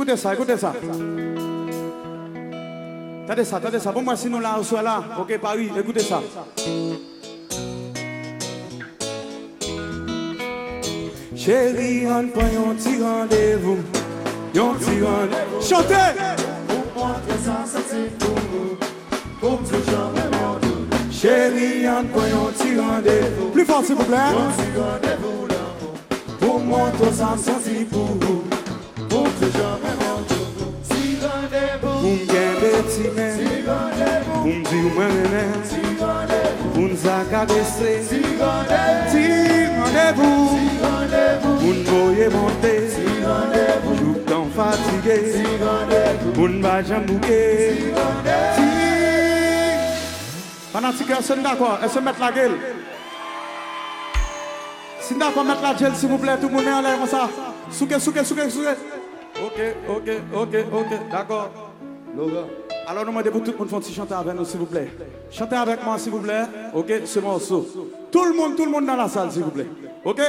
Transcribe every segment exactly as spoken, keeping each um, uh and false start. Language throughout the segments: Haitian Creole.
Koute sa, koute sa. Tande sa, tande sa. Bon, mwen, si nou la, oswa la. Ok, Paris, écoutez ça. Cheri, ann pran yon ti randevou. Yon ti randevou. Chante! Pou montre sa santi pou ou. Pou m toujou renmen w. Cheri, ann pran yon ti randevou. Pli fò, silvouplè. Yon ti randevou lanmou. Pou montre sa m santi pou ou. Pou m toujou renmen w. Ti randevou. Pou m kenbe ti men. Ti randevou. Pou m di w mwen renmen. Ti randevou. Pou n sa karese. Ti randevou. Ti randevou. Ti randevou. Pou n voye monte. Ti randevou. Jouk tan fatige. Ti randevou. Pou n pa janm bouke. Ti randevou. Ti Fanatik yo, èske n dakò? Èske mèt lage l? Si n dakò, mèt lage l, silvouplè, tout moun men anlè konsa. Souke, souke, souke, souke. Ok, ok, ok, ok, dakò. Laurent. Alò, nou mande pou tout moun fè yon ti chante avè nou, silvouplè. Chante avèk mwen, silvouplè. Ok, se mòso. Tout moun, tout moun nan lasal, silvouplè. Ok?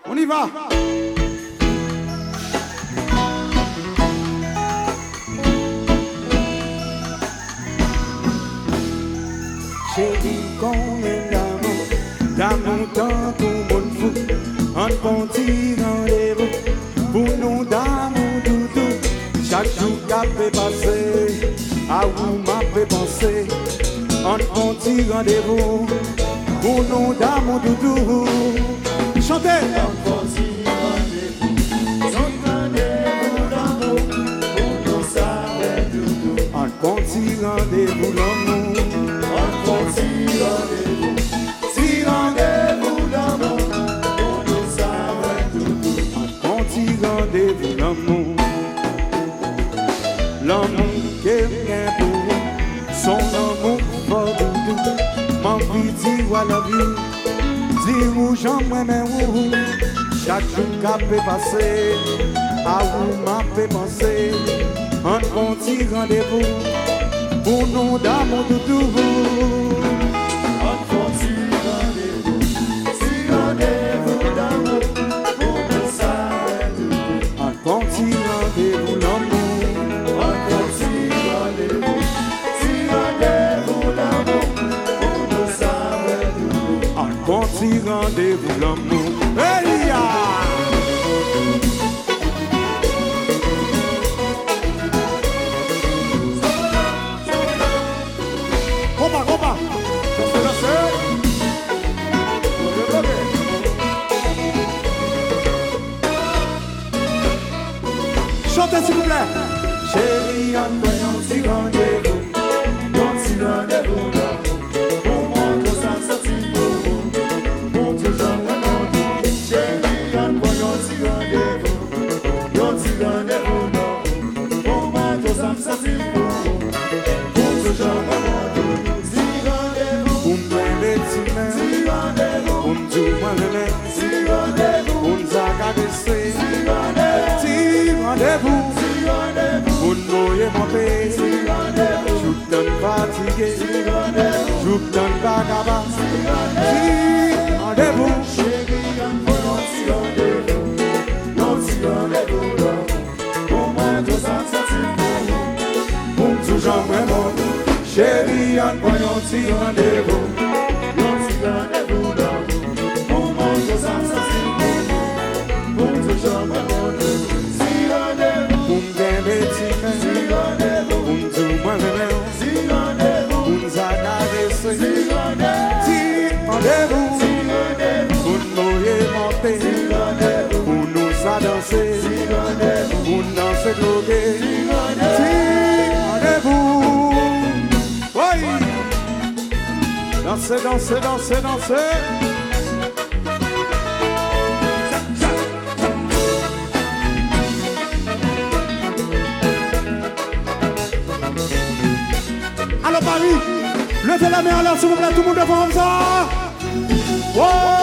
On y va! Cheri, konbyen damou, damou tankou moun fou. Ann pran ti randevou pou nou damou doudou. Chak jou k ap pase, a ou m ap panse. Ann pran ti randevou pou nou damou doudou. Chante! Ann pran ti randevou, ti randevou lanmou, pou nou sa wè doudou. Ann pran ti randevou lanmou. Ann pran ti randevou, ti randevou lanmou, pou nou sa wè doudou. Ann pran ti randevou lanmou. Lanmou ke m gen pou ou, s on lanmou fò doudou. M anvi di w I love you, di ou jan mwen renmen ou. Chak jou k ap pase, a ou m ap panse. Ann pran ti randevou pou nou damou doudou. Ann pran ti randevou, ti randevou damou, pou nou sa wè doudou. Ann pran ti randevou lanmou. Ann pran ti randevou, ti randevou lanmou, pou nou sa wè doudou. Ann pran ti randevou lanmou. Hey ya! Konpa, konpa! Danse, danse! Bloke, bloke! Chante, silvouplè! Cheri, ann pran yon ti randevou, yon ti randevou lanmou. Pou montre sa m santi pou ou, pou toujou renmen w. Cheri, ann pran yon ti randevou, yon ti randevou lanmou. Pou montre sa m santi pou ou, pou toujou renmen w. Ti randevou. Pou m kenbe ti men. Ti randevou. Pou m di w mwen renmen. Ti randevou. Pou n sa karese. Ti randevou. Ti randevou. Ti randevou. Pou n voye monte. Ti randevou. Jouk tan n fatige. Ti randevou. Jouk tan n pa kaba. Ti randevou. Ti randevou. Cheri, ann pran yon ti randevou. Yon ti randevou lanmou. Pou mwen, tout sa m santi pou ou. Pou m toujou mwen bon. Cheri, ann pran yon ti randevou. Yon ti randevou lanmou. Pou mwen, tout sa m santi pou ou. Pou m toujou mwen bon. Ti randevou. Pou m kenbe ti men. Ti randevou. Pou m di w mwen renmen w. Ti randevou. Pou n sa karese. Ti randevou. Ti randevou. Ti randevou. Pou n voye monte. Ti randevou. Pou nou sa danse. Ti randevou. Pou n danse bloke. Ti randevou. Ti randevou. Woy! Danse, danse, danse, danse. Alò, Paris, leve la men anlè, silvouplè, tout moun devan konsa. Woy!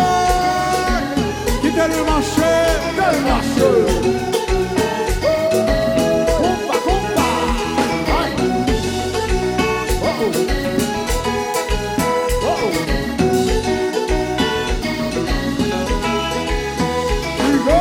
Kite l mache! Kite l mache! Konpa, konpa! Ay! Oh, oh! Oh, oh! Rive!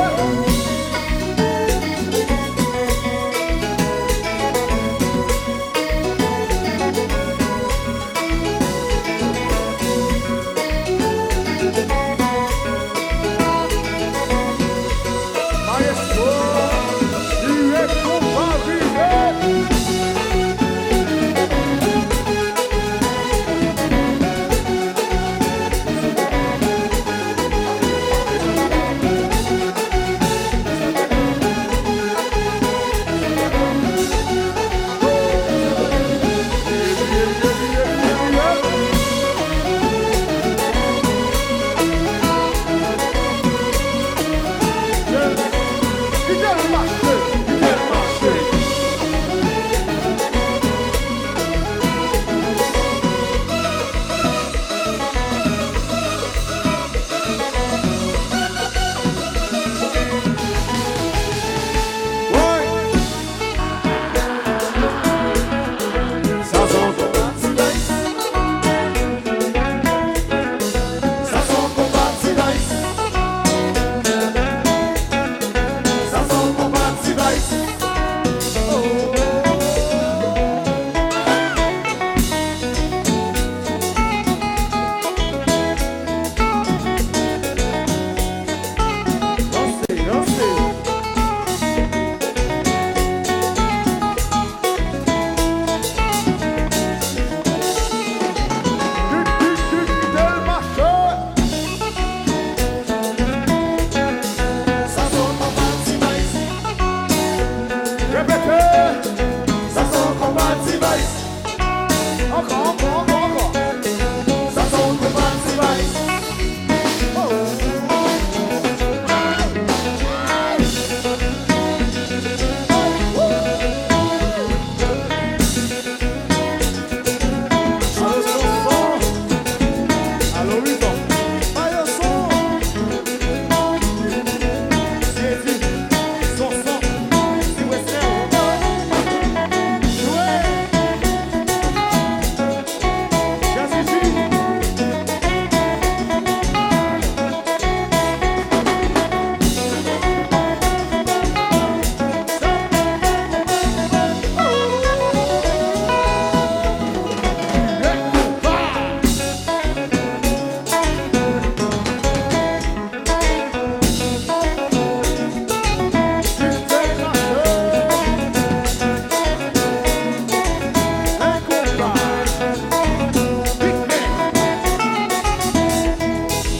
Repete! Sa se yon konpa T-Vice. Ankò, ankò, ankò, ankò. Sa se yon konpa T-Vice. Oh. Alo, Rizò. Ba yo son. Sezi. Sonson. Ti Wesèl. Jwe. Jazzy G.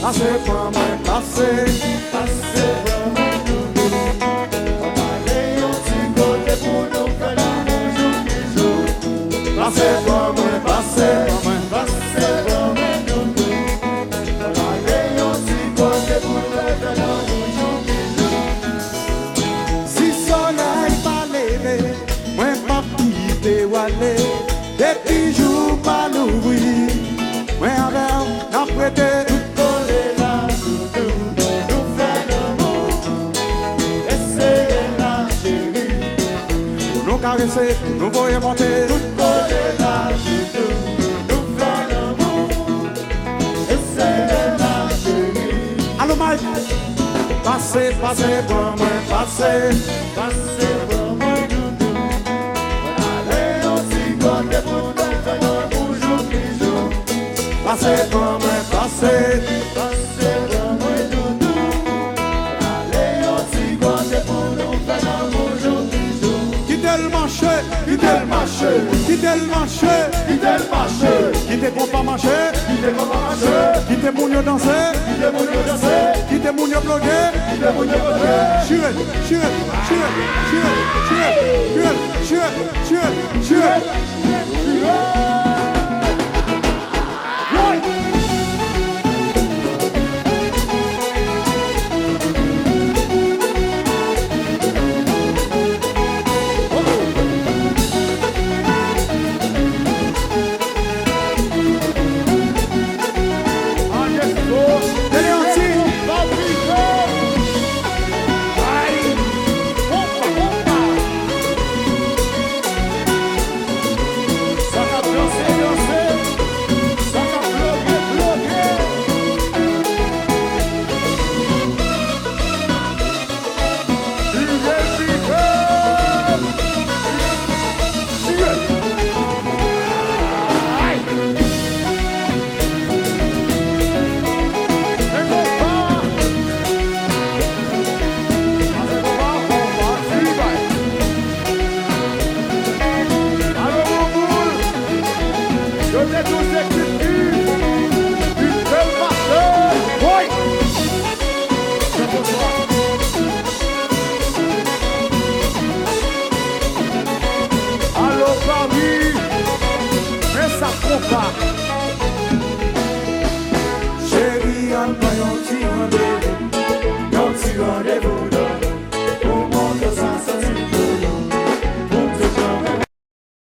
Pase pran mwen, pase, pase pran mwen, doudou. Ann ale yon ti kote pou nou fè lanmou jouk pi jou. Pase pran mwen, pase, pase pran mwen, doudou. Ann ale yon ti kote pou nou fè lanmou jouk pi jou. Si solèy pa leve, mwen p ap kite w ale. Depi jou pa louvri, mwen avè w n ap rete. Tout kole la, toutou, nou fè lanmou. Eseye la, cheri. Pou nou karese, pou nou voye monte. Tout kole la, toutou, nou fè lanmou. Eseye la, cheri. Alo, Mike. Pase, pase, pran mwen, pase. Pase, pran mwen, doudou. Ale yon ti kote pou nou fè lanmou jouk pi jou. Pase, pran mwen, pase. Pase, pran mwen, doudou. Ale yon ti kote pou nou fè lanmou jouk pi jou. Kite l mache. Kite l mache, kite l mache, kite l mache. Kite konpa mache, kite konpa mache. Kite moun yo danse, kite moun yo danse. Kite moun yo bloke, kite moun yo bloke. Chire, chire, chire, chire, chire.